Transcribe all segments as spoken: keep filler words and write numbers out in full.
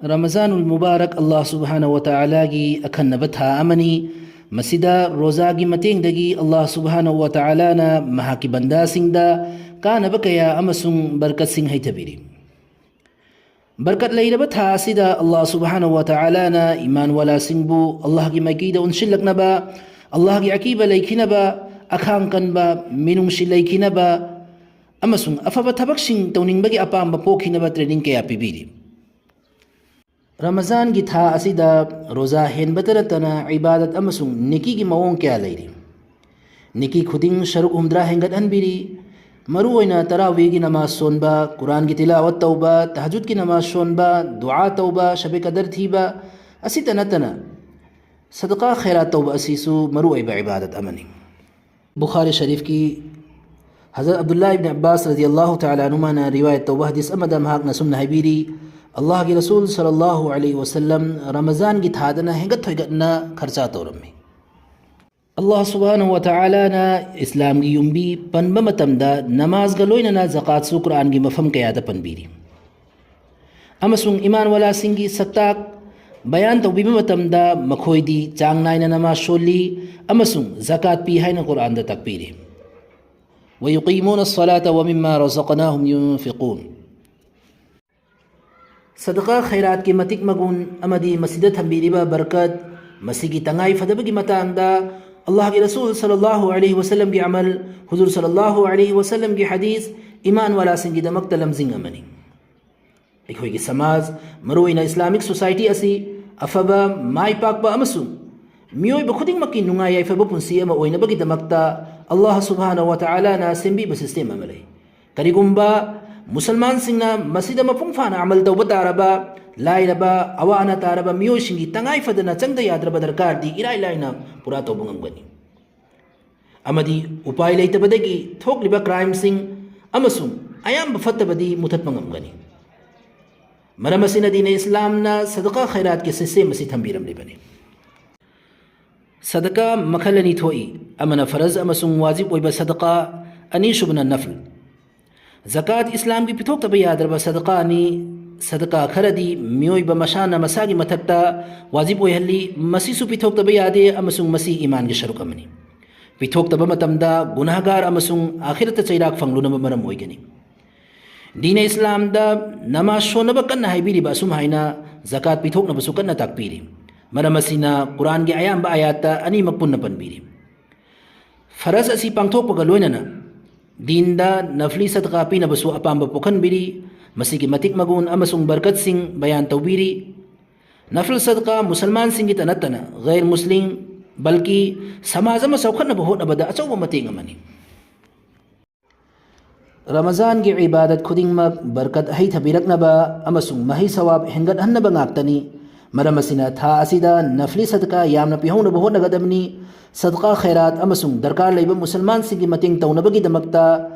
ꯔꯃꯖꯥꯅꯨꯜ ꯃꯨꯕꯥꯔꯛ ꯑꯜꯂꯥꯍ ꯁꯨꯕꯍꯥꯅꯍꯨ ꯋ ꯇꯥꯂꯥꯒꯤ ꯑꯈꯟꯅꯕ ꯊꯥ ꯑꯃꯅꯤ꯫ ꯃꯁꯤꯗ ꯔꯣꯖꯥꯒꯤ ꯃꯇꯦꯡꯗꯒꯤ ꯑꯜꯂꯥꯍ ꯁꯨꯕꯍꯥꯅꯍꯨ ꯋ ꯇꯥꯂꯥꯅ ꯃꯍꯥꯛꯀꯤ ꯕꯟꯗꯥꯁꯤꯡꯗ ꯀꯥꯟꯅꯕ ꯀꯌꯥ ꯑꯃꯁꯨꯡ ꯕꯔꯀꯠꯁꯤꯡ ꯍꯩꯊꯕꯤꯔꯤ꯫ ꯕꯔꯀꯠ ꯂꯩꯔꯕ ꯊꯥ ꯑꯁꯤꯗ ꯑꯜꯂꯥꯍ ꯁꯨꯕꯍꯥꯅꯍꯨ ꯋ ꯇꯥꯂꯥꯅ ꯏꯃꯥꯟꯋꯥꯂꯥꯁꯤꯡꯕꯨ ꯑꯜꯂꯥꯍꯒꯤ ꯃꯥꯏꯀꯩꯗ ꯎꯟꯁꯤꯜꯂꯛꯅꯕ, ꯑꯜꯂꯥꯍꯒꯤ ꯑꯀꯤꯕ ꯂꯩꯈꯤꯅꯕ, ꯑꯈꯥꯡ ꯀꯟꯕ, ꯃꯤꯅꯨꯡꯁꯤ ꯂꯩꯈꯤꯅꯕ ꯑꯃꯁꯨꯡ ꯑꯐꯕ ꯊꯕꯛꯁꯤꯡ ꯇꯧꯅꯤꯡꯕꯒꯤ ꯑꯄꯥꯝꯕ ꯄꯣꯛꯈꯤꯅꯕ training ꯀꯌꯥ ꯄꯤꯕꯤꯔꯤ꯫ ꯔꯃꯖꯥꯟꯒꯤ ꯊꯥ ꯑꯁꯤꯗ ꯔꯣꯖꯥ ꯍꯦꯟꯕꯇ ꯅꯠꯇꯅ ꯏꯕꯥꯗꯠ ꯑꯃꯁꯨꯡ ꯅꯦꯀꯤꯒꯤ ꯃꯑꯣꯡ ꯀꯌꯥ ꯂꯩꯔꯤ꯫ ꯅꯦꯀꯤ ꯈꯨꯗꯤꯡ ꯁꯔꯨꯛ ꯍꯨꯝꯗ꯭ꯔꯥ ꯍꯦꯟꯒꯠꯍꯟꯕꯤꯔꯤ꯫ ꯃꯔꯨꯑꯣꯏꯅ ꯇꯔꯥꯋꯤꯒꯤ ꯅꯃꯥꯖ ꯁꯣꯟꯕ, ꯀꯨꯔꯥꯟꯒꯤ ꯇꯤꯂꯥꯋꯠ ꯇꯧꯕ, ꯇꯍꯖꯨꯗꯀꯤ ꯅꯃꯥꯖ ꯁꯣꯟꯕ, ꯗꯨꯑꯥ ꯇꯧꯕ, ꯁꯕꯦ ꯀꯗꯔ ꯊꯤꯕ, ꯑꯁꯤꯇ ꯅꯠꯇꯅ ꯁꯗꯀꯥ ꯈꯩꯔꯥꯠ ꯇꯧꯕ ꯑꯁꯤꯁꯨ ꯃꯔꯨꯑꯣꯏꯕ ꯏꯕꯥꯗꯠ ꯑꯃꯅꯤ꯫ ꯕꯨꯈꯥꯔꯤ ꯁꯔꯤꯐꯀꯤ ꯍꯖꯔꯠ ꯑꯕꯗꯨꯜꯂꯥ ꯏꯕꯅ ꯑꯕꯥꯁ ꯔꯗꯤꯌꯜꯂꯥꯍꯨ ꯇꯥꯂꯥ ꯑꯅꯨꯃꯥꯅ ꯔꯤꯋꯥꯌꯠ ꯇꯧꯕ ꯍꯗꯤꯁ ꯑꯃꯗ ꯃꯍꯥꯛꯅ ꯁꯨꯝꯅ ꯍꯥꯏꯕꯤꯔꯤ, ꯑꯜꯂꯥꯍꯒꯤ ꯔꯁꯨꯜ ꯁꯜꯂꯜꯂꯥꯍꯨ ꯑꯂꯩꯍꯤ ꯋꯁꯜꯂꯝ ꯔꯃꯖꯥꯟꯒꯤ ꯊꯥꯗꯅ ꯍꯦꯟꯒꯠ ꯊꯣꯏꯒꯠꯅ ꯈꯔꯆꯥ ꯇꯧꯔꯝꯃꯤ꯫ ꯑꯜꯂꯥꯍ ꯁꯨꯕꯍꯥꯅꯍꯨ ꯋ ꯇꯥꯂꯥꯅ ꯏꯁꯂꯥꯝꯒꯤ ꯌꯨꯝꯕꯤ ꯄꯟꯕ ꯃꯇꯝꯗ ꯅꯃꯥꯖꯒ ꯂꯣꯏꯅꯅ ꯖꯀꯥꯠꯁꯨ ꯀꯨꯔꯥꯟꯒꯤ ꯃꯐꯝ ꯀꯌꯥꯗ ꯄꯟꯕꯤꯔꯤ꯫ ꯑꯃꯁꯨꯡ ꯏꯃꯥꯟꯋꯥꯂꯥꯁꯤꯡꯒꯤ ꯁꯛꯇꯥꯛ ꯕꯌꯥꯟ ꯇꯧꯕꯤꯕ ꯃꯇꯝꯗ ꯃꯈꯣꯏꯗꯤ ꯆꯥꯡ ꯅꯥꯏꯅ ꯅꯃꯥꯖ ꯁꯣꯜꯂꯤ ꯑꯃꯁꯨꯡ ꯖꯀꯥꯠ ꯄꯤ ꯍꯥꯏꯅ ꯀꯨꯔꯥꯟꯗ ꯇꯥꯛꯄꯤꯔꯤ꯫ ويقيمون الصلاة ومما رزقناهم ينفقون. ꯁꯗꯀꯥ ꯈꯩꯔꯥꯠꯀꯤ ꯃꯇꯤꯛ ꯃꯒꯨꯟ ꯑꯃꯗꯤ ꯃꯁꯤꯗ ꯊꯝꯕꯤꯔꯤꯕ ꯕꯔꯀꯠ, ꯃꯁꯤꯒꯤ ꯇꯉꯥꯏ ꯐꯗꯕꯒꯤ ꯃꯇꯥꯡꯗ ꯑꯜꯂꯥꯍꯒꯤ ꯔꯁꯨꯜ ꯁꯜꯂꯜꯂꯥꯍꯨ ꯑꯂꯩꯍꯤ ꯋꯁꯜꯂꯝꯒꯤ ꯑꯃꯜ, ꯍꯨꯖꯨꯔ ꯁꯜꯂꯜꯂꯥꯍꯨ ꯑꯂꯩꯍꯤ ꯋꯁꯜꯂꯝꯒꯤ ꯍꯗꯤꯁ ꯏꯃꯥꯟꯋꯥꯂꯥꯁꯤꯡꯒꯤꯗꯃꯛꯇ ꯂꯝꯖꯤꯡ ꯑꯃꯅꯤ꯫ ꯑꯩꯈꯣꯏꯒꯤ ꯁꯃꯥꯖ, ꯃꯔꯨꯑꯣꯏꯅ ꯏꯁꯂꯥꯃꯤꯛ ꯁꯣꯁꯥꯏꯇꯤ ꯑꯁꯤ ꯑꯐꯕ, ꯃꯥꯏ ꯄꯥꯛꯄ ꯑꯃꯁꯨꯡ ꯃꯤꯑꯣꯏꯕ ꯈꯨꯗꯤꯡꯃꯛꯀꯤ ꯅꯨꯡꯉꯥꯏ ꯌꯥꯏꯐꯕ ꯄꯨꯟꯁꯤ ꯑꯃ ꯑꯣꯏꯅꯕꯒꯤꯗꯃꯛꯇ ꯑꯜꯂꯥꯍ ꯁꯨꯕꯍꯥꯅꯍꯨ ꯋ ꯇꯥꯂꯥꯅ ꯁꯦꯝꯕꯤꯕ ꯁꯤꯁꯇꯦꯝ ꯑꯃ ꯂꯩ꯫ ꯀꯔꯤꯒꯨꯝꯕ ꯃꯨꯁꯜꯃꯥꯟꯁꯤꯡꯅ ꯃꯁꯤꯗ ꯃꯄꯨꯡ ꯐꯥꯅ ꯑꯃꯜ ꯇꯧꯕ ꯇꯥꯔꯕ, ꯂꯥꯏꯔꯕ, ꯑꯋꯥ ꯑꯅꯥ ꯇꯥꯔꯕ ꯃꯤꯑꯣꯏꯁꯤꯡꯒꯤ ꯇꯉꯥꯏ ꯐꯗꯅ ꯆꯪꯗ ꯌꯥꯗ꯭ꯔꯕ ꯗꯔꯀꯥꯔꯗꯤ ꯏꯔꯥꯏ ꯂꯥꯏꯅ ꯄꯨꯔꯥ ꯇꯧꯕ ꯉꯝꯒꯅꯤ꯫ ꯑꯃꯗꯤ ꯎꯄꯥꯏ ꯂꯩꯇꯕꯗꯒꯤ ꯊꯣꯛꯂꯤꯕ ꯀ꯭ꯔꯥꯏꯝꯁꯤꯡ ꯑꯃꯁꯨꯡ ꯑꯌꯥꯝꯕ ꯐꯠꯇꯕꯗꯤ ꯃꯨꯊꯠꯄ ꯉꯝꯒꯅꯤ꯫ ꯃꯔꯝ ꯑꯁꯤꯅ ꯗꯤꯅꯦ ꯏꯁꯂꯥꯝꯅ ꯁꯗꯀꯥ ꯈꯩꯔꯥꯠꯀꯤ ꯁꯤꯁꯇꯦꯝ ꯑꯁꯤ ꯊꯝꯕꯤꯔꯝꯂꯤꯕꯅꯤ꯫ ꯁꯗꯀꯥ ꯃꯈꯜ ꯑꯅꯤ ꯊꯣꯛꯏ, ꯑꯃꯅ ꯐꯔꯖ ꯑꯃꯁꯨꯡ ꯋꯥꯖꯤꯕ ꯑꯣꯏꯕ ꯁꯗꯀꯥ, ꯑꯅꯤꯁꯨꯕꯅ ꯅꯐꯜ꯫ ꯖꯀꯥꯠ ꯏꯁꯂꯥꯝꯒꯤ ꯄꯤꯊꯣꯛꯇꯕ ꯌꯥꯗ꯭ꯔꯕ ꯁꯗꯀꯥꯅꯤ꯫ ꯁꯗꯀꯥ ꯈꯔꯗꯤ ꯃꯤꯑꯣꯏꯕ ꯃꯁꯥꯅ ꯃꯁꯥꯒꯤ ꯃꯊꯛꯇ ꯋꯥꯖꯤꯕ ꯑꯣꯏꯍꯜꯂꯤ꯫ ꯃꯁꯤꯁꯨ ꯄꯤꯊꯣꯛꯇꯕ ꯌꯥꯗꯦ ꯑꯃꯁꯨꯡ ꯃꯁꯤ ꯏꯃꯥꯟꯒꯤ ꯁꯔꯨꯛ ꯑꯃꯅꯤ꯫ ꯄꯤꯊꯣꯛꯇꯕ ꯃꯇꯝꯗ ꯒꯨꯅꯥꯍꯒꯥꯔ ꯑꯃꯁꯨꯡ ꯑꯥꯈꯤꯔꯠꯇ ꯆꯩꯔꯥꯛ ꯐꯪꯂꯨꯅꯕ ꯃꯔꯝ ꯑꯣꯏꯒꯅꯤ꯫ ꯗꯤꯅ ꯏꯁꯂꯥꯝꯗ ꯅꯃꯥꯖ ꯁꯣꯟꯅꯕ ꯀꯟꯅ ꯍꯥꯏꯕꯤꯔꯤꯕ ꯑꯁꯨꯝ ꯍꯥꯏꯅ ꯖꯀꯥꯠ ꯄꯤꯊꯣꯛꯅꯕꯁꯨ ꯀꯟꯅ ꯇꯥꯛꯄꯤꯔꯤ꯫ ꯃꯔꯝ ꯑꯁꯤꯅ ꯀꯨꯔꯥꯟꯒꯤ ꯑꯌꯥꯝꯕ ꯑꯥꯌꯥꯠꯇ ꯑꯅꯤꯃꯛ ꯄꯨꯟꯅ ꯄꯟꯕꯤꯔꯤ꯫ ꯐꯔꯖ ꯑꯁꯤ ꯄꯥꯡꯊꯣꯛꯄꯒ ꯂꯣꯏꯅꯅ ꯗꯤꯟꯗ ꯅꯐꯂꯤ ꯁꯗꯀꯥ ꯄꯤꯅꯕꯁꯨ ꯑꯄꯥꯝꯕ ꯄꯣꯛꯍꯟꯕꯤꯔꯤ꯫ ꯃꯁꯤꯒꯤ ꯃꯇꯤꯛ ꯃꯒꯨꯟ ꯑꯃꯁꯨꯡ ꯕꯔꯀꯠꯁꯤꯡ ꯕꯌꯥꯟ ꯇꯧꯕꯤꯔꯤ꯫ ꯅꯐꯜ ꯁꯗꯀꯥ ꯃꯨꯁꯜꯃꯥꯟꯁꯤꯡꯒꯤꯇ ꯅꯠꯇꯅ ꯒꯩꯔ ꯃꯨꯁꯂꯤꯝ, ꯕꯜꯀꯤ ꯁꯃꯥꯖ ꯑꯃ ꯆꯥꯎꯈꯠꯅꯕ ꯍꯣꯠꯅꯕꯗ ꯑꯆꯧꯕ ꯃꯇꯦꯡ ꯑꯃꯅꯤ꯫ ꯔꯃꯖꯥꯟꯒꯤ ꯏꯕꯥꯗꯠ ꯈꯨꯗꯤꯡꯃꯛ ꯕꯔꯀꯠ ꯍꯩꯊꯕꯤꯔꯛꯅꯕ ꯑꯃꯁꯨꯡ ꯃꯍꯩ ꯁꯋꯥꯕ ꯍꯦꯟꯒꯠꯍꯟꯅꯕ ꯉꯥꯛꯇꯅꯤ꯫ ꯃꯔꯝ ꯑꯁꯤꯅ ꯊꯥ ꯑꯁꯤꯗ ꯅꯐꯂꯤ ꯁꯗꯀꯥ ꯌꯥꯝꯅ ꯄꯤꯍꯧꯅꯕ ꯍꯣꯠꯅꯒꯗꯕꯅꯤ꯫ ꯁꯗꯀꯥ ꯈꯩꯔꯥꯠ ꯑꯃꯁꯨꯡ ꯗꯔꯀꯥꯔ ꯂꯩꯕ ꯃꯨꯁꯜꯃꯥꯟꯁꯤꯡꯒꯤ ꯃꯇꯦꯡ ꯇꯧꯅꯕꯒꯤꯗꯃꯛꯇ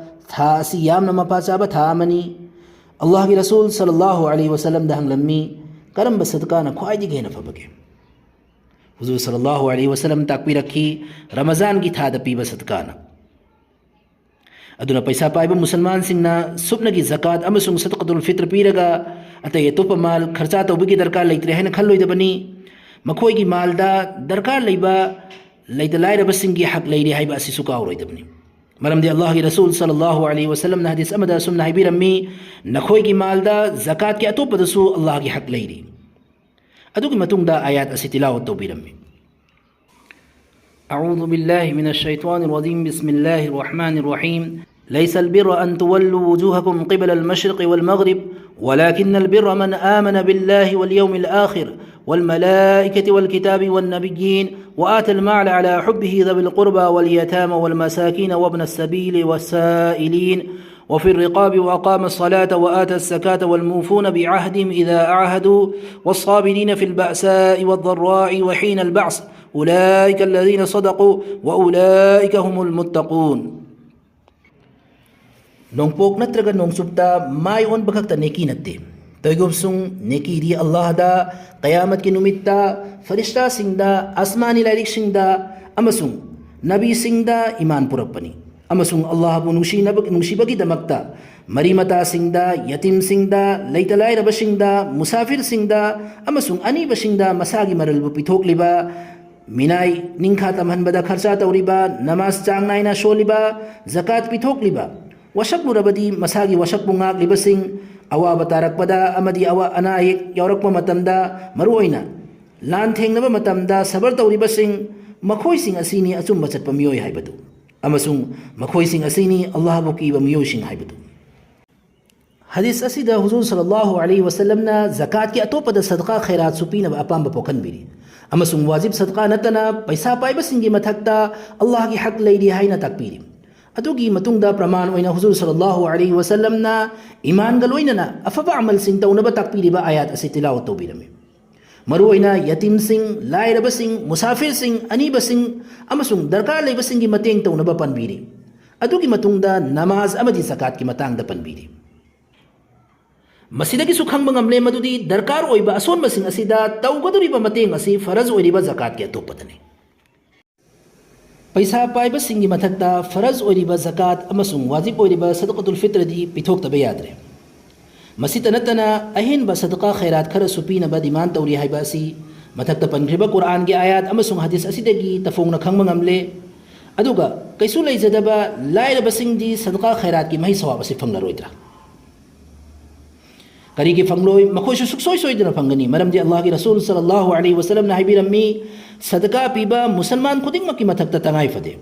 ꯊꯥ ꯑꯁꯤ ꯌꯥꯝꯅ ꯃꯄꯥ ꯆꯥꯕ ꯊꯥ ꯑꯃꯅꯤ꯫ ꯑꯜꯂꯥꯍꯒꯤ ꯔꯁꯨꯜ ꯁꯜꯂꯜꯂꯥꯍꯨ ꯑꯂꯩꯍꯤ ꯋꯁꯜꯂꯝꯗ ꯍꯪꯂꯝꯃꯤ, "ꯀꯔꯝꯕ ꯁꯗꯀꯥꯅ ꯈ꯭ꯋꯥꯏꯗꯒꯤ ꯍꯦꯟꯅ ꯐꯕꯒꯦ?" ꯍꯨꯖꯨꯔ ꯁꯜꯂꯜꯂꯥꯍꯨ ꯑꯂꯩꯍꯤ ꯋꯁꯜꯂꯝ ꯇꯥꯛꯄꯤꯔꯛꯈꯤ, "ꯔꯃꯖꯥꯟꯒꯤ ꯊꯥꯗ ꯄꯤꯕ ꯁꯗꯀꯥꯅ"꯫ ꯑꯗꯨꯅ ꯄꯩꯁꯥ ꯄꯥꯏꯕ ꯃꯨꯁꯜꯃꯥꯟꯁꯤꯡꯅ ꯁꯨꯞꯅꯒꯤ ꯖꯀꯥꯠ ꯑꯃꯁꯨꯡ ꯁꯗꯀꯥꯇꯨꯜ ꯐꯤꯇ꯭ꯔ ꯄꯤꯔꯒ ꯑꯇꯩ ꯑꯇꯣꯞꯄ ꯃꯥꯜ ꯈꯔꯆꯥ ꯇꯧꯕꯒꯤ ꯗꯔꯀꯥꯔ ꯂꯩꯇ꯭ꯔꯦ ꯍꯥꯏꯅ ꯈꯜꯂꯣꯏꯗꯕꯅꯤ꯫ ꯃꯈꯣꯏꯒꯤ ꯃꯥꯜꯗ ꯗꯔꯀꯥꯔ ꯂꯩꯕ ꯂꯩꯇ ꯂꯥꯏꯔꯕꯁꯤꯡꯒꯤ ꯍꯛ ꯂꯩꯔꯤ ꯍꯥꯏꯕ ꯑꯁꯤꯁꯨ ꯀꯥꯎꯔꯣꯏꯗꯕꯅꯤ꯫ ꯃꯔꯝꯗꯤ ꯑꯜꯂꯥꯍꯒꯤ ꯔꯁꯨꯜ ꯁꯜꯂꯜꯂꯥꯍꯨ ꯑꯂꯩꯍꯤ ꯋꯁꯜꯂꯝꯅ ꯍꯗꯤꯁ ꯑꯃꯗ ꯑꯁꯨꯝꯅ ꯍꯥꯏꯕꯤꯔꯝꯃꯤ, "ꯅꯈꯣꯏꯒꯤ ꯃꯥꯜꯗ ꯖꯀꯥꯠꯀꯤ ꯑꯇꯣꯞꯄꯗꯁꯨ ꯑꯜꯂꯥꯍꯒꯤ ꯍꯛ ꯂꯩꯔꯤ"꯫ ꯑꯗꯨꯒꯤ ꯃꯇꯨꯡꯗ ꯑꯥꯌꯥꯠ ꯑꯁꯤ ꯇꯤꯂꯥꯋꯠ ꯇꯧꯕꯤꯔꯝꯃꯤ꯫ أعوذ بالله من الشيطان الرجيم. بسم الله الرحمن الرحيم. ليس البر أن تولوا وجوهكم قبل المشرق والمغرب، ولكن البر من آمن بالله واليوم الآخر والملائكة والكتاب والنبيين وآتى المال على حبه ذوي القربى واليتامى والمساكين وابن السبيل والسائلين وفي الرقاب وأقام الصلاة وآتى الزكاة والموفون بعهدهم إذا عاهدوا والصابرين في البأساء والضراء وحين البأس أولئك الذين صدقوا وأولئك هم المتقون. ꯅꯣꯡꯄꯣꯛ ꯅꯠꯇ꯭ꯔꯒ ꯅꯣꯡꯆꯨꯞꯇ ꯃꯥꯏ ꯑꯣꯟꯕ ꯈꯛꯇ ꯅꯦꯀꯤ ꯅꯠꯇꯦ꯫ ꯇꯣꯏꯒꯨꯞꯁꯨꯡ ꯅꯦꯀꯤꯗꯤ ꯑꯜꯂꯥꯍꯗ, ꯀꯌꯥꯃꯠꯀꯤ ꯅꯨꯃꯤꯠꯇ, ꯐꯔꯤꯁꯇꯥꯁꯤꯡꯗ, ꯑꯁꯃꯥꯅꯤ ꯂꯥꯏꯔꯤꯛꯁꯤꯡꯗ ꯑꯃꯁꯨꯡ ꯅꯕꯤꯁꯤꯡꯗ ꯏꯃꯥꯟ ꯄꯨꯔꯛꯄꯅꯤ꯫ ꯑꯃꯁꯨꯡ ꯑꯜꯂꯥꯍꯕꯨ ꯅꯨꯡꯁꯤꯅꯕ, ꯅꯨꯡꯁꯤꯕꯒꯤꯗꯃꯛꯇ ꯃꯔꯤ ꯃꯇꯥꯁꯤꯡꯗ, ꯌꯇꯤꯝꯁꯤꯡꯗ, ꯂꯩꯇ ꯂꯥꯏꯔꯕꯁꯤꯡꯗ, ꯃꯨꯁꯥꯐꯤꯔꯁꯤꯡꯗ ꯑꯃꯁꯨꯡ ꯑꯅꯤꯕꯁꯤꯡꯗ ꯃꯁꯥꯒꯤ ꯃꯔꯜꯕꯨ ꯄꯤꯊꯣꯛꯂꯤꯕ, ꯃꯤꯅꯥꯏ ꯅꯤꯡꯈꯥ ꯇꯝꯍꯟꯕꯗ ꯈꯔꯆꯥ ꯇꯧꯔꯤꯕ, ꯅꯃꯥꯖ ꯆꯥꯡ ꯅꯥꯏꯅ ꯁꯣꯜꯂꯤꯕ, ꯖꯀꯥꯠ ꯄꯤꯊꯣꯛꯂꯤꯕ, ꯋꯥꯁꯛꯂꯨꯔꯕꯗꯤ ꯃꯁꯥꯒꯤ ꯋꯥꯁꯛꯄꯨ ꯉꯥꯛꯂꯤꯕꯁꯤꯡ, ꯑꯋꯥꯕ ꯇꯥꯔꯛꯄꯗ ꯑꯃꯗꯤ ꯑꯋꯥ ꯑꯅꯥ ꯑꯌꯦꯛ ꯌꯥꯎꯔꯛꯄ ꯃꯇꯝꯗ, ꯃꯔꯨꯑꯣꯏꯅ ꯂꯥꯟ ꯊꯦꯡꯅꯕ ꯃꯇꯝꯗ ꯁꯕꯔ ꯇꯧꯔꯤꯕꯁꯤꯡ, ꯃꯈꯣꯏꯁꯤꯡ ꯑꯁꯤꯅꯤ ꯑꯆꯨꯝꯕ ꯆꯠꯄ ꯃꯤꯑꯣꯏ ꯍꯥꯏꯕꯗꯨ, ꯑꯃꯁꯨꯡ ꯃꯈꯣꯏꯁꯤꯡ ꯑꯁꯤꯅꯤ ꯑꯜꯂꯥꯍꯕꯨ ꯀꯤꯕ ꯃꯤꯑꯣꯏꯁꯤꯡ ꯍꯥꯏꯕꯗꯨ꯫ ꯍꯗꯤꯁ ꯑꯁꯤꯗ ꯍꯨꯖꯨꯔ ꯁꯜꯂꯜꯂꯥꯍꯨ ꯑꯂꯩꯍꯤ ꯋꯁꯜꯂꯝꯅ ꯖꯀꯥꯠꯀꯤ ꯑꯇꯣꯞꯄꯗ ꯁꯗꯀꯥ ꯈꯩꯔꯥꯠꯁꯨ ꯄꯤꯅꯕ ꯑꯄꯥꯝꯕ ꯄꯣꯛꯍꯟꯕꯤꯔꯤ, ꯑꯃꯁꯨꯡ ꯋꯥꯖꯤꯕ ꯁꯗꯀꯥ ꯅꯠꯇꯅ ꯄꯩꯁꯥ ꯄꯥꯏꯕꯁꯤꯡꯒꯤ ꯃꯊꯛꯇ ꯑꯜꯂꯥꯍꯒꯤ ꯍꯛ ꯂꯩꯔꯤ ꯍꯥꯏꯅ ꯇꯥꯛꯄꯤꯔꯤ꯫ ꯑꯗꯨꯒꯤ ꯃꯇꯨꯡꯗ ꯄ꯭ꯔꯃꯥꯟ ꯑꯣꯏꯅ ꯍꯨꯖꯨꯔ ꯁꯜꯂꯜꯂꯥꯍꯨ ꯑꯂꯩꯍꯤ ꯋꯁꯜꯂꯝꯅ ꯏꯃꯥꯟꯒ ꯂꯣꯏꯅꯅ ꯑꯐꯕ ꯑꯃꯜꯁꯤꯡ ꯇꯧꯅꯕ ꯇꯥꯛꯄꯤꯔꯤꯕ ꯑꯥꯌꯥꯠ ꯑꯁꯤ ꯇꯤꯂꯥꯋꯠ ꯇꯧꯕꯤꯔꯝꯃꯤ꯫ ꯃꯔꯨꯑꯣꯏꯅ ꯌꯇꯤꯝꯁꯤꯡ, ꯂꯥꯏꯔꯕꯁꯤꯡ, ꯃꯨꯁꯥꯐꯤꯔꯁꯤꯡ, ꯑꯅꯤꯕꯁꯤꯡ ꯑꯃꯁꯨꯡ ꯗꯔꯀꯥꯔ ꯂꯩꯕꯁꯤꯡꯒꯤ ꯃꯇꯦꯡ ꯇꯧꯅꯕ ꯄꯟꯕꯤꯔꯤ꯫ ꯑꯗꯨꯒꯤ ꯃꯇꯨꯡꯗ ꯅꯃꯥꯖ ꯑꯃꯗꯤ ꯖꯀꯥꯠꯀꯤ ꯃꯇꯥꯡꯗ ꯄꯟꯕꯤꯔꯤ꯫ ꯃꯁꯤꯗꯒꯤꯁꯨ ꯈꯪꯕ ꯉꯝꯂꯦ ꯃꯗꯨꯗꯤ ꯗꯔꯀꯥꯔ ꯑꯣꯏꯕ ꯑꯁꯣꯟꯕꯁꯤꯡ ꯑꯁꯤꯗ ꯇꯧꯒꯗꯧꯔꯤꯕ ꯃꯇꯦꯡ ꯑꯁꯤ ꯐꯔꯖ ꯑꯣꯏꯔꯤꯕ ꯖꯀꯥꯠꯀꯤ ꯑꯇꯣꯞꯄꯗꯅꯤ꯫ ꯄꯩꯁꯥ ꯄꯥꯏꯕꯁꯤꯡꯒꯤ ꯃꯊꯛꯇ ꯐꯔꯖ ꯑꯣꯏꯔꯤꯕ ꯖꯀꯥꯠ ꯑꯃꯁꯨꯡ ꯋꯥꯖꯤꯕ ꯑꯣꯏꯔꯤꯕ ꯁꯗꯀꯥꯇꯨꯜ ꯐꯤꯇ꯭ꯔꯗꯤ ꯄꯤꯊꯣꯛꯇꯕ ꯌꯥꯗ꯭ꯔꯦ꯫ ꯃꯁꯤꯇ ꯅꯠꯇꯅ, ꯑꯍꯦꯟꯕ ꯁꯗꯀꯥ ꯈꯩꯔꯥꯠ ꯈꯔꯁꯨ ꯄꯤꯅꯕ ꯗꯤꯃꯥꯟ ꯇꯧꯔꯤ ꯍꯥꯏꯕ ꯑꯁꯤ ꯃꯊꯛꯇ ꯄꯟꯈ꯭ꯔꯤꯕ ꯀꯨꯔꯥꯟꯒꯤ ꯑꯥꯌꯥꯠ ꯑꯃꯁꯨꯡ ꯍꯗꯤꯁ ꯑꯁꯤꯗꯒꯤ ꯇꯐꯣꯡꯅ ꯈꯪꯕ ꯉꯝꯂꯦ꯫ ꯑꯗꯨꯒ ꯀꯩꯁꯨ ꯂꯩꯖꯗꯕ ꯂꯥꯏꯔꯕꯁꯤꯡꯗꯤ ꯁꯗꯀꯥ ꯈꯩꯔꯥꯠꯀꯤ ꯃꯍꯩ ꯁꯋꯥꯕ ꯑꯁꯤ ꯐꯪꯂꯔꯣꯏꯗ꯭ꯔꯥ? ꯀꯔꯤꯒꯤ ꯐꯪꯂꯣꯏ? ꯃꯈꯣꯏꯁꯨ ꯁꯨꯛꯁꯣꯏ ꯁꯣꯏꯗꯅ ꯐꯪꯒꯅꯤ꯫ ꯃꯔꯝꯗꯤ ꯑꯜꯂꯥꯍꯒꯤ ꯔꯁꯨꯜ ꯁꯜꯂꯜꯂꯥꯍꯨ ꯑꯂꯩꯍꯤ ꯋꯁꯜꯂꯝꯅ ꯍꯥꯏꯕꯤꯔꯝꯃꯤ, "ꯁꯗꯀꯥ ꯄꯤꯕ ꯃꯨꯁꯜꯃꯥꯟ ꯈꯨꯗꯤꯡꯃꯛꯀꯤ ꯃꯊꯛꯇ ꯇꯉꯥꯏ ꯐꯗꯦ"꯫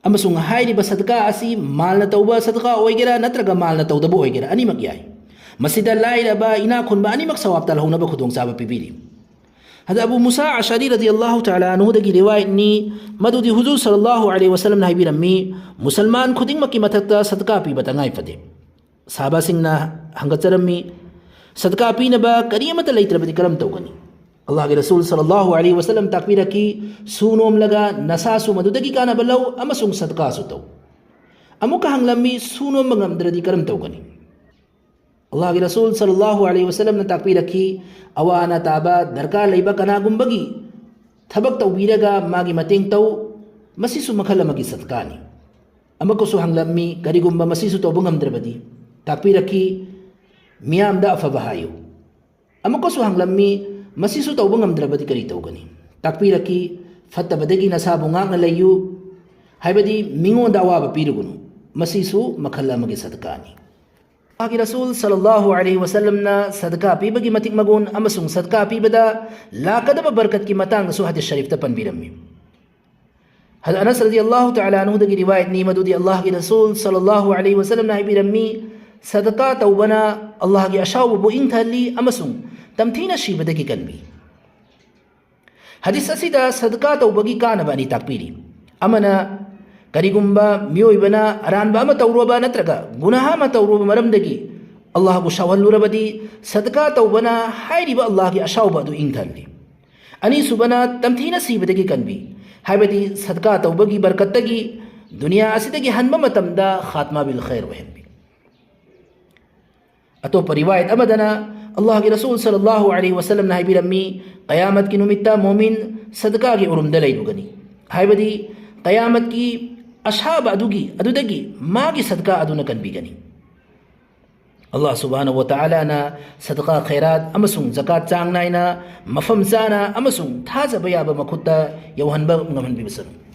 ꯑꯃꯁꯨꯡ ꯍꯥꯏꯔꯤꯕ ꯁꯗꯀꯥ ꯑꯁꯤ ꯃꯥꯜꯅ ꯇꯧꯕ ꯁꯗꯀꯥ ꯑꯣꯏꯒꯦꯔꯥ ꯅꯠꯇ꯭ꯔꯒ ꯃꯥꯜꯅ ꯇꯧꯗꯕ ꯑꯣꯏꯒꯦꯔꯥ, ꯑꯅꯤꯃꯛ ꯌꯥꯏ꯫ ꯃꯁꯤꯗ ꯂꯥꯏꯔꯕ, ꯏꯅꯥꯛ ꯈꯨꯟꯕ ꯑꯅꯤꯃꯛ ꯁꯋꯥꯕ ꯇꯥꯜꯍꯧꯅꯕ ꯈꯨꯗꯣꯡꯆꯥꯕ ꯄꯤꯕꯤꯔꯤ꯫ ꯍꯗ ꯑꯕꯨ ꯃꯨꯁꯥ ꯑꯁꯥꯔꯤ ꯔꯗꯤꯌꯜꯂꯥꯍꯨ ꯇꯥꯂꯥ ꯑꯟꯍꯨꯗꯒꯤ ꯔꯤꯋꯥꯌꯠꯅꯤ, ꯃꯗꯨꯗꯤ ꯍꯨꯖꯨꯔ ꯁꯜꯂꯜꯂꯥꯍꯨ ꯑꯂꯩꯍꯤ ꯋꯁꯜꯂꯝꯅ ꯍꯥꯏꯕꯤꯔꯝꯃꯤ, "ꯃꯨꯁꯜꯃꯥꯟ ꯈꯨꯗꯤꯡꯃꯛꯀꯤ ꯃꯊꯛꯇ ꯁꯗꯀꯥ ꯄꯤꯕ ꯇꯉꯥꯏ ꯐꯗꯦ"꯫ ꯁꯍꯥꯕꯥꯁꯤꯡꯅ ꯍꯪꯒꯠꯆꯔꯝꯃꯤ, "ꯁꯗꯀꯥ ꯄꯤꯅꯕ ꯀꯔꯤ ꯑꯃꯠꯇ ꯂꯩꯇ꯭ꯔꯕꯗꯤ ꯀꯔꯝ ꯇꯧꯒꯅꯤ?" ꯑꯜꯂꯥꯍꯒꯤ ꯔꯁꯨꯜ ꯁꯜꯂꯜꯂꯥꯍꯨ ꯑꯂꯩꯍꯤ ꯋꯁꯜꯂꯝ ꯇꯥꯛꯄꯤꯔꯛꯈꯤ, "ꯁꯨ ꯅꯣꯝꯂꯒ ꯅꯁꯥꯁꯨ ꯃꯗꯨꯗꯒꯤ ꯀꯥꯟꯅꯕ ꯂꯧ ꯑꯃꯁꯨꯡ ꯁꯗꯀꯥꯁꯨ ꯇꯧ"꯫ ꯑꯃꯨꯛꯀ ꯍꯪꯂꯝꯃꯤ, "ꯁꯨ ꯅꯣꯝꯕ ꯉꯝꯗ꯭ꯔꯗꯤ ꯀꯔꯝ ꯇꯧꯒꯅꯤ?" ꯑꯜꯂꯥꯍꯒꯤ ꯔꯁꯨꯜ ꯁꯜꯂꯜꯂꯥꯍꯨ ꯑꯂꯩꯍꯤ ꯋꯁꯜꯂꯝꯅ ꯇꯥꯛꯄꯤꯔꯛꯈꯤ, "ꯑꯋꯥ ꯑꯅꯥ ꯇꯥꯕ, ꯗꯔꯀꯥꯔ ꯂꯩꯕ ꯀꯅꯥꯒꯨꯝꯕꯒꯤ ꯊꯕꯛ ꯇꯧꯕꯤꯔꯒ ꯃꯥꯒꯤ ꯃꯇꯦꯡ ꯇꯧ, ꯃꯁꯤꯁꯨ ꯃꯈꯜ ꯑꯃꯒꯤ ꯁꯗꯀꯥꯅꯤ"꯫ ꯑꯃꯨꯛꯀꯁꯨ ꯍꯪꯂꯝꯃꯤ, "ꯀꯔꯤꯒꯨꯝꯕ ꯃꯁꯤꯁꯨ ꯇꯧꯕ ꯉꯝꯗ꯭ꯔꯕꯗꯤ?" ꯇꯥꯛꯄꯤꯔꯛꯈꯤ, "ꯃꯤꯌꯥꯝꯗ ꯑꯐꯕ ꯍꯥꯏꯌꯨ"꯫ ꯑꯃꯨꯛꯀꯁꯨ ꯍꯪꯂꯝꯃꯤ, "ꯃꯁꯤꯁꯨ ꯇꯧꯕ ꯉꯝꯗ꯭ꯔꯕꯗꯤ ꯀꯔꯤ ꯇꯧꯒꯅꯤ?" ꯇꯥꯛꯄꯤꯔꯛꯈꯤ, "ꯐꯠꯇꯕꯗꯒꯤ ꯅꯁꯥꯕꯨ ꯉꯥꯛꯅ ꯂꯩꯌꯨ, ꯍꯥꯏꯕꯗꯤ ꯃꯤꯉꯣꯟꯗ ꯑꯋꯥꯕ ꯄꯤꯔꯨꯒꯅꯨ꯫ ꯃꯁꯤꯁꯨ ꯃꯈꯜ ꯑꯃꯒꯤ ꯁꯗꯀꯥꯅꯤ"꯫ ꯑꯜꯂꯥꯍꯒꯤ ꯔꯁꯨꯜ ꯁꯜꯂꯜꯂꯥꯍꯨ ꯑꯂꯩꯍꯤ ꯋꯥꯁꯜꯂꯝꯅ ꯁꯗꯀꯥ ꯄꯤꯕꯒꯤ ꯃꯇꯤꯛ ꯃꯒꯨꯟ ꯑꯃꯁꯨꯡ ꯁꯗꯀꯥ ꯄꯤꯕꯗ ꯂꯥꯛꯀꯗꯕ ꯕꯔꯀꯠꯀꯤ ꯃꯇꯥꯡꯗꯁꯨ ꯍꯗꯤꯁ ꯁꯔꯤꯐꯇ ꯄꯟꯕꯤꯔꯝꯃꯤ꯫ ꯍꯖꯔꯠ ꯑꯅꯁ ꯔꯗꯤꯌꯜꯂꯥꯍꯨ ꯇꯥꯂꯥ ꯑꯟꯍꯨꯗꯒꯤ ꯔꯤꯋꯥꯌꯠꯅꯤ, ꯃꯗꯨꯗꯤ ꯑꯜꯂꯥꯍꯒꯤ ꯔꯁꯨꯜ ꯁꯜꯂꯜꯂꯥꯍꯨ ꯑꯂꯩꯍꯤ ꯋꯥꯁꯜꯂꯝꯅ ꯍꯥꯏꯕꯤꯔꯝꯃꯤ, "ꯁꯗꯀꯥ ꯇꯧꯕꯅ ꯑꯜꯂꯥꯍꯒꯤ ꯑꯁꯥꯎꯕꯕꯨ ꯏꯪꯊꯍꯜꯂꯤ ꯑꯃꯁꯨꯡ ꯇꯝꯊꯤꯅ ꯁꯤꯕꯗꯒꯤ ꯀꯟꯕꯤ"꯫ ꯍꯗꯤꯁ ꯑꯁꯤꯗ ꯁꯗꯀꯥ ꯇꯧꯕꯒꯤ ꯀꯥꯟꯅꯕ ꯑꯅꯤ ꯇꯥꯛꯄꯤꯔꯤ꯫ ꯑꯃꯅ, ꯀꯔꯤꯒꯨꯝꯕ ꯃꯤꯑꯣꯏꯕꯅ ꯑꯔꯥꯟꯕ ꯑꯃ ꯇꯧꯔꯨꯕ ꯅꯠꯇ꯭ꯔꯒ ꯒꯨꯅꯥꯍ ꯑꯃ ꯇꯧꯔꯨꯕ ꯃꯔꯝꯗꯒꯤ ꯑꯜꯂꯥꯍꯕꯨ ꯁꯥꯎꯍꯜꯂꯨꯔꯕꯗꯤ, ꯁꯗꯀꯥ ꯇꯧꯕꯅ ꯍꯥꯏꯔꯤꯕ ꯑꯜꯂꯥꯍꯒꯤ ꯑꯁꯥꯎꯕ ꯑꯗꯨ ꯏꯪꯊꯍꯜꯂꯤ꯫ ꯑꯅꯤꯁꯨꯕꯅ, ꯇꯝꯊꯤꯅ ꯁꯤꯕꯗꯒꯤ ꯀꯟꯕꯤ, ꯍꯥꯏꯕꯗꯤ ꯁꯗꯀꯥ ꯇꯧꯕꯒꯤ ꯕꯔꯀꯠꯇꯒꯤ ꯗꯨꯅꯤꯌꯥ ꯑꯁꯤꯗꯒꯤ ꯍꯟꯕ ꯃꯇꯝꯗ ꯈꯥꯠꯃꯥ ꯕꯤꯜ ꯈꯩꯔ ꯑꯣꯏꯍꯟꯕꯤ꯫ ꯑꯇꯣꯞꯄ ꯔꯤꯋꯥꯌꯠ ꯑꯃꯗꯅ ꯑꯜꯂꯥꯍꯒꯤ ꯔꯁꯨꯜ ꯁꯜꯂꯜꯂꯥꯍꯨ ꯑꯂꯩꯍꯤ ꯋꯥꯁꯜꯂꯝꯅ ꯍꯥꯏꯕꯤꯔꯝꯃꯤ, "ꯀꯌꯥꯃꯠꯀꯤ ꯅꯨꯃꯤꯠꯇ ꯃꯣꯃꯤꯟ ꯁꯗꯀꯥꯒꯤ ꯎꯔꯨꯝꯗ ꯂꯩꯔꯨꯒꯅꯤ"꯫ ꯍꯥꯏꯕꯗꯤ ꯀꯌꯥꯃꯠꯀꯤ ꯑꯁꯥꯕ ꯑꯗꯨꯒꯤ, ꯑꯗꯨꯗꯒꯤ ꯃꯥꯒꯤ ꯁꯗꯀꯥ ꯑꯗꯨꯅ ꯀꯟꯕꯤꯒꯅꯤ꯫ ꯑꯜꯂꯥꯍ ꯁꯨꯕꯍꯥꯅꯍꯨ ꯋꯥ ꯇꯥꯂꯥꯅ ꯁꯗꯀꯥ, ꯈꯩꯔꯥꯠ ꯑꯃꯁꯨꯡ ꯖꯀꯥꯠ ꯆꯥꯡ ꯅꯥꯏꯅ, ꯃꯐꯝ ꯆꯥꯅ ꯑꯃꯁꯨꯡ ꯊꯥꯖꯕ ꯌꯥꯕ ꯃꯈꯨꯠꯇ ꯌꯧꯍꯟꯕ ꯉꯝꯍꯟꯕꯤꯕꯁꯅꯨ꯫